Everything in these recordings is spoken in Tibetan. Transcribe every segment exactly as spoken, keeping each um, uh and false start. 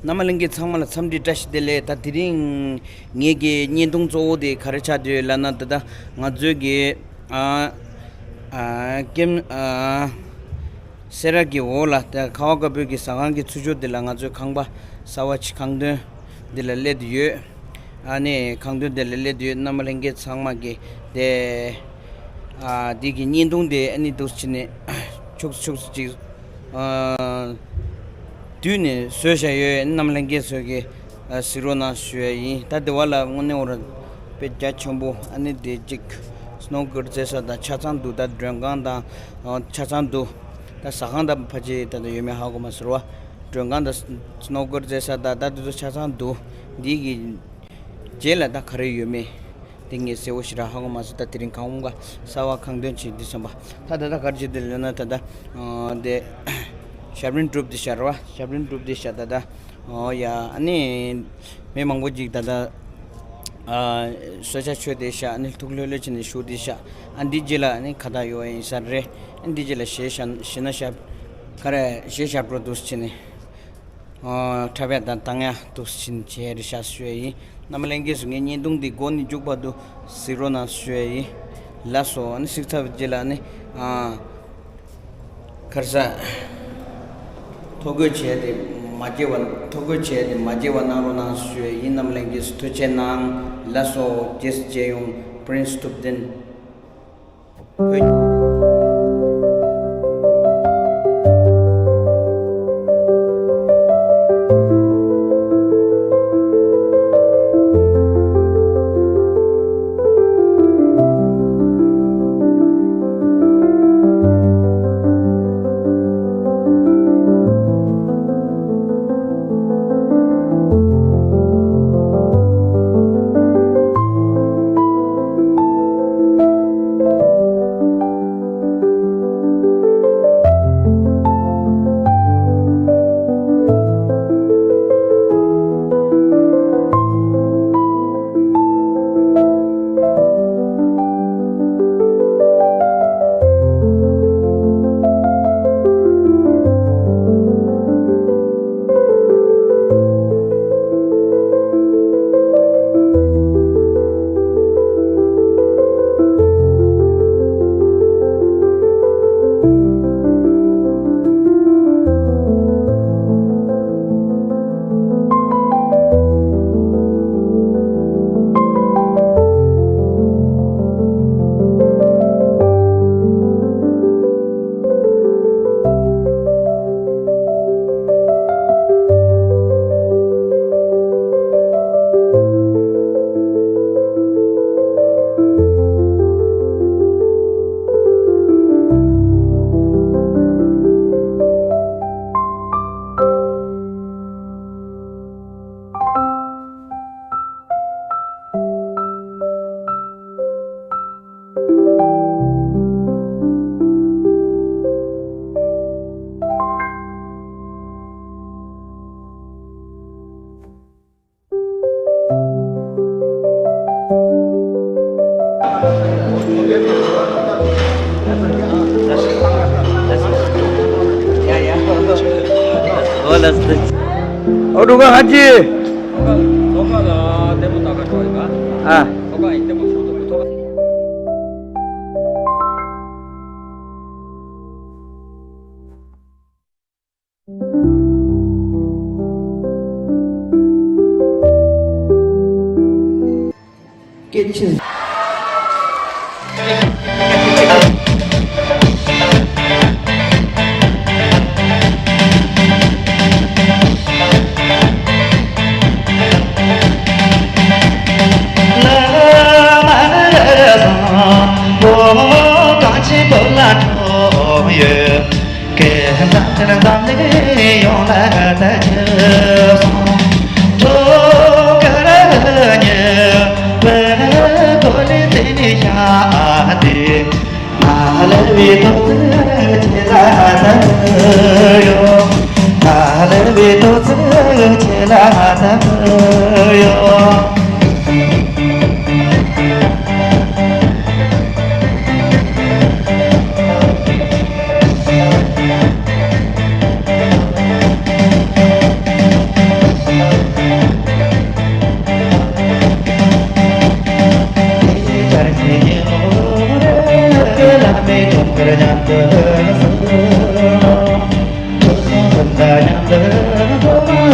རྣམ་པ་ལྷན་རྒྱས་ཚང་མ་ལ་འཚམས་འདྲི་བཀྲ་ཤིས་བདེ་ལེགས། ད་དེ་རིང་ངེད་ཀྱི་བརྙན་ཐུང་གཙོ་བོ་དེ་ག་རེ་ཆགས་བསྡད་ཡོད་ལབ་ན། ད་ལྟ་ང་ཚོའི་གི་ཨ་ཨ་ཀེམ་ཨ་སེ་ར་གི་འོག་ལ་ད་ཁ་བ་དཀར་པོའི་གི་ཟ་ཁང་གི་ཚུར་ཕྱོགས་དེ་ལ་ང་ཚོའི་ཁང་པ་གསར་པ་ཅིག་ཁང་སྟོན་དེ་ལ་སླེབས་བསྡད་ཡོད། ཨ་ནི་ཁང་སྟོན་དེ་ལ་སླེབས་བསྡད་ཡོད། རྣམ་པ་ལྷན་རྒྱས་ཚང་མ་གི་དེ་ཨ་འདི་གི་བརྙན་ཐུང་དེ་ཨ་ནི་འདུག་སེ་བྱས་ནས་ཆུག་ཆུག་ཅིག་ཨ་དུས་ནས་བཟོས་བཞག་ཡོད། རྣམ་པ་ལྷན་རྒྱས་ཚོས་ཀྱི་ཨ་གཟིགས་རོགས་གནང་ཞུ་ཡ་ཡིན། ད་དེ་བ་ལ་དངོས་གནས་འོ་ར་དཔེ་རྒྱ་ཆེན་པོ། ཨ་ནི་དེ་གཅིག་སྣོ་ཀར་རྩེ་ས་དང་ཆ་ཚང་འདུག་ད་མགྲོན་ཁང་དང་ཨ་ཆ་ཚང་འདུག་ད་ཟ་ཁང་དང་ཕལ་ཆེར་ད་ད་ཡོད་མེད་ཧ་གོ་མ་སོང་བ། མགྲོན་ཁང་དང་སྣོ་ཀར་རྩེ་ས་དང་ད་དེ་ཚོ་ཆ་ཚང་འདུག་འདི་གི་རྗེས་ལ་ད་ག་རེ་ཡོད་མེད་དེ་ངས་གསལ་པོ་ཞེ་དྲག་ཧ་གོ་མ་སོང་། ད་དེ་རིང་ཁང་པ་གསར་པ་ཁང་སྟོན་བྱེད་དུས་ཙམ་པ་ད་ད་ད་ག་རེ་བྱེད་དེ་ལབ་ན། ད་ད་ཨ་དེ་ཞབས་རིམ་གྲུབ་དེ་ཤར་བ། ཞབས་རིམ་གྲུབ་དེ་ཤར། ད་ད་ཨོ་ཡ། ཨ་ནི་མི་མང་པོ་ཅིག་ད་ད་ཨ་གསོལ་ཇ་མཆོད་དེ་ཤར། ཨ་ནི་ཐུགས་ལྷོད་ལྷོད་བྱས་ནས་བཞུགས་དེ་ཤར། ཨ་འདི་རྗེས་ལ་ཨ་ནི་ཁ་བཏགས་གཡོག་ཡ་ཡིན་ས་རེད། ཨ་འདི་རྗེས་ལ་གཞས་ཤ་གཞས་སྣ་ཤ་ག་རེ་གཞས་ཤ་པྲོ་འདུག་སེ་བྱས་ནས། འཁྲབ་ཡ་དང་བཏང་ཡ་འདུག་སེ་བྱས་ནས་བྱས་རེད་ཤག་ཞུ་ཡ་ཡིན། རྣམ་པ་ལྷན་རྒྱས་ཚོ་ངའི་བརྙན་ཐུང་འདི་འགོ་ནས་མཇུག་བར་དུ་གཟིགས་རོགས་གནང་ཞུ་ཡ་ཡིན། ལགས་སོ། ཨ་ནི་གཟིགས་ཚར་བའི་རྗེས་ལ་ཨ་ནི་ཨ་ག་རེ་ཟ། ཐོ་འགོད་བྱས་ཏེ་མ་སྐྱེལ་བ། ཐོ་འགོད་བྱས་ཏེ་མ་སྐྱེལ་བ་གནང་རོགས་གནང་ཞུ་ཡ་ཡིན། རྣམ་པ་ལྷན་རྒྱས་ཚོ་ཐུགས་རྗེ་གནང་། ལགས་སོ། རྗེས་སུ་མཇལ་ཡོང་། Prince Thupten། ཨོ་ལགས་སོ། ཨོ་འགྲོ་ག་ཧ་ཅི། ཨ། སྐད་ཆེན།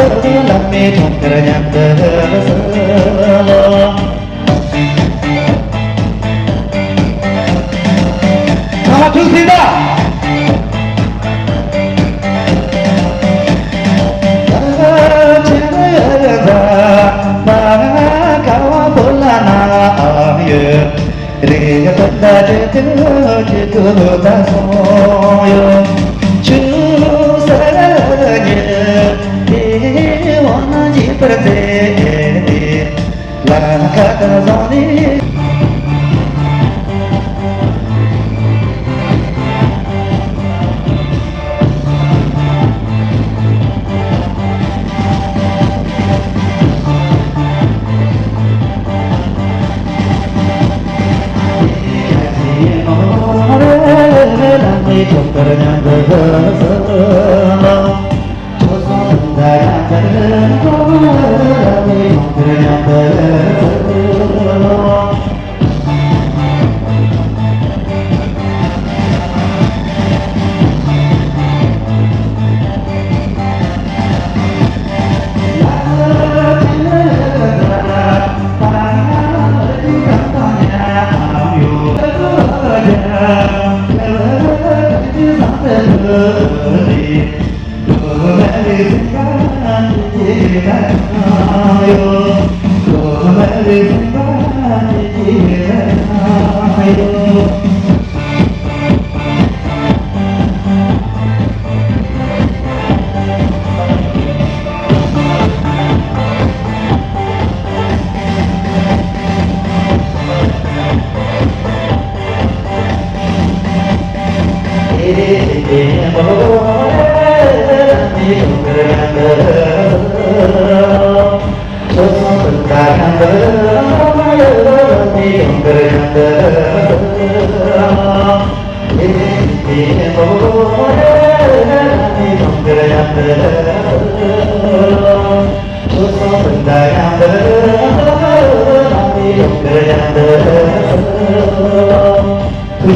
བླ་མའི་འཁྲུངས་སྐར་མཉམ་དུ་གསོལ་ལོ། ཚང་མ་ཐུགས་སྲིད་ད། ཐུགས་རྗེ་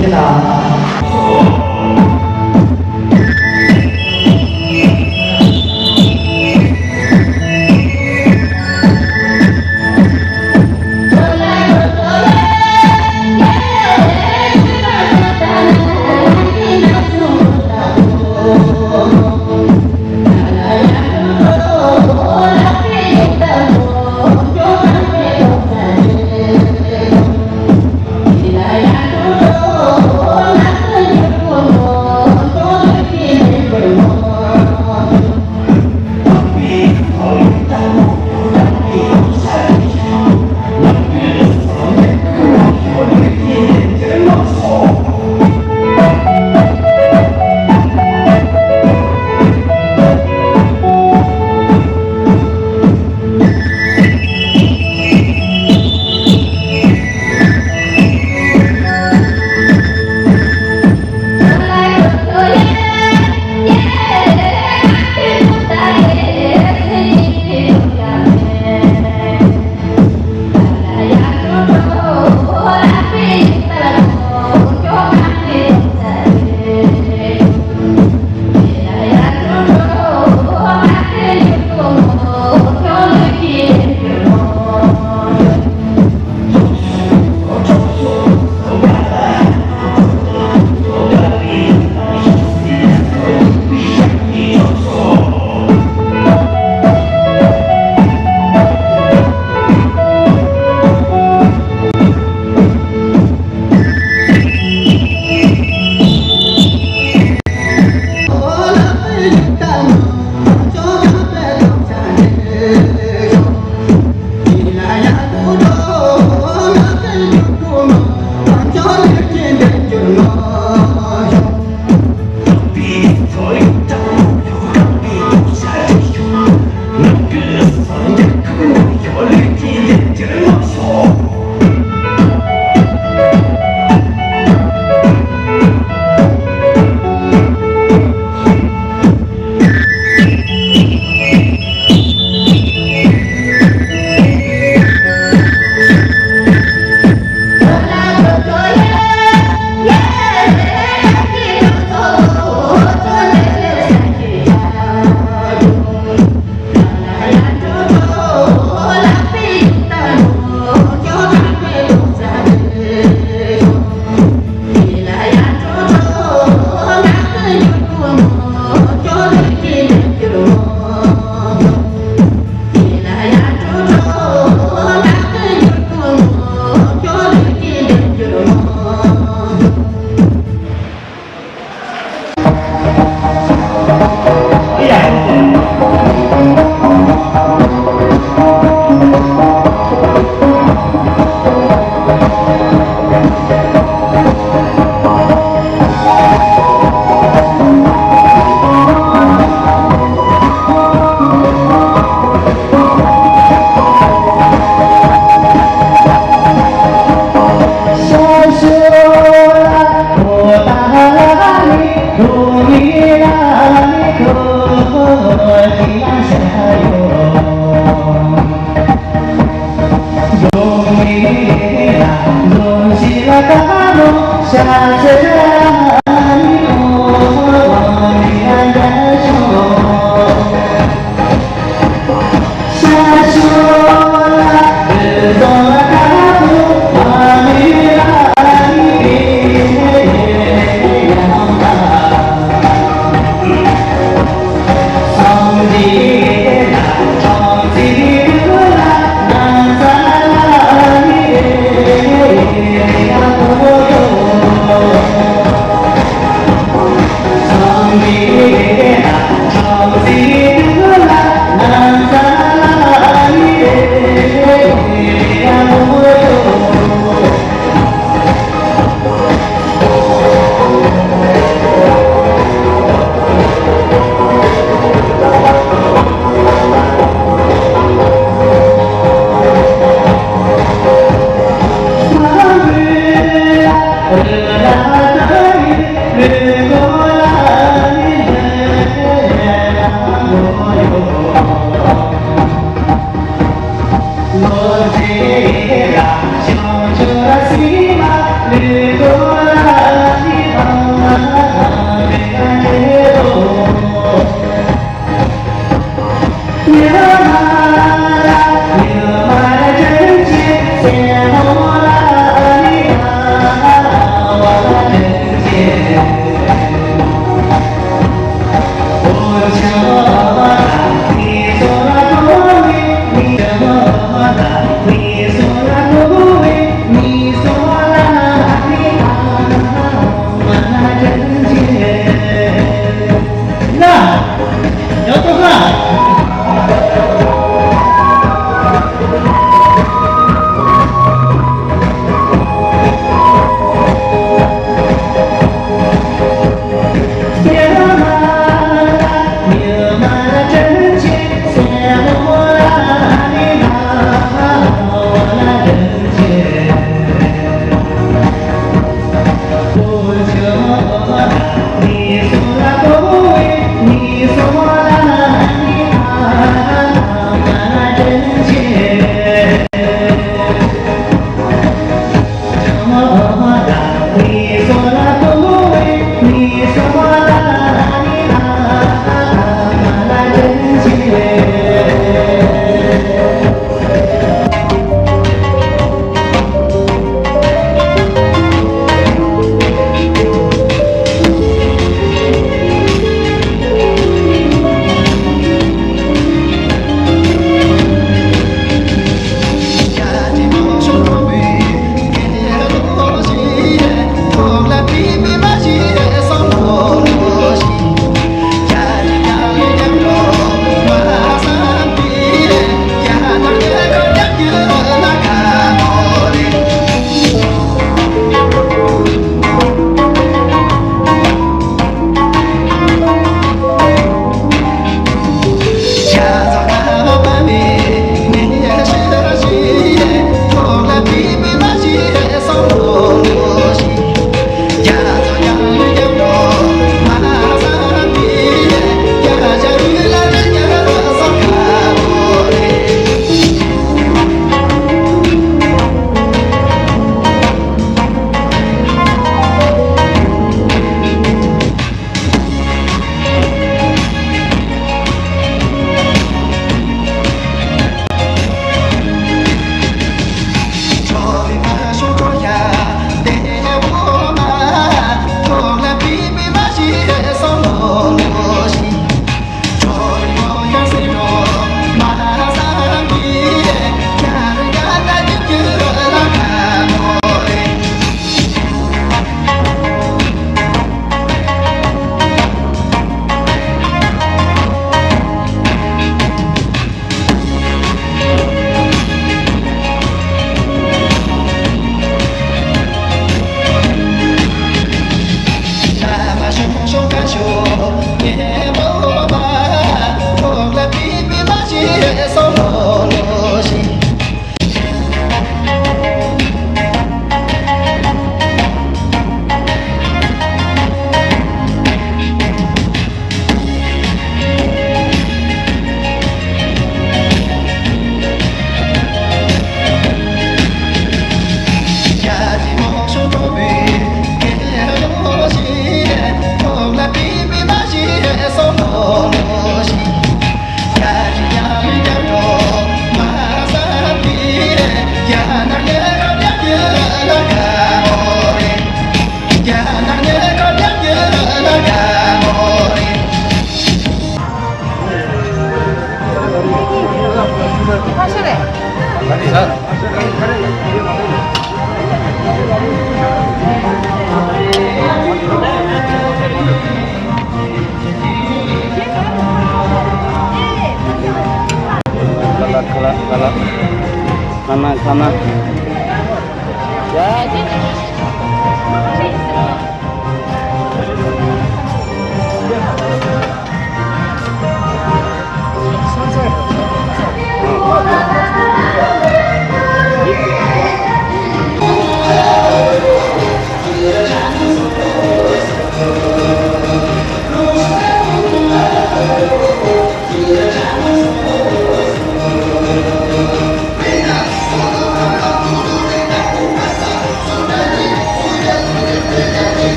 གནང་།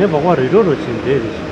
འབོག་པ་རི་རོ་རུ་ཕྱིན་འདྲེ་རེ་ཞིག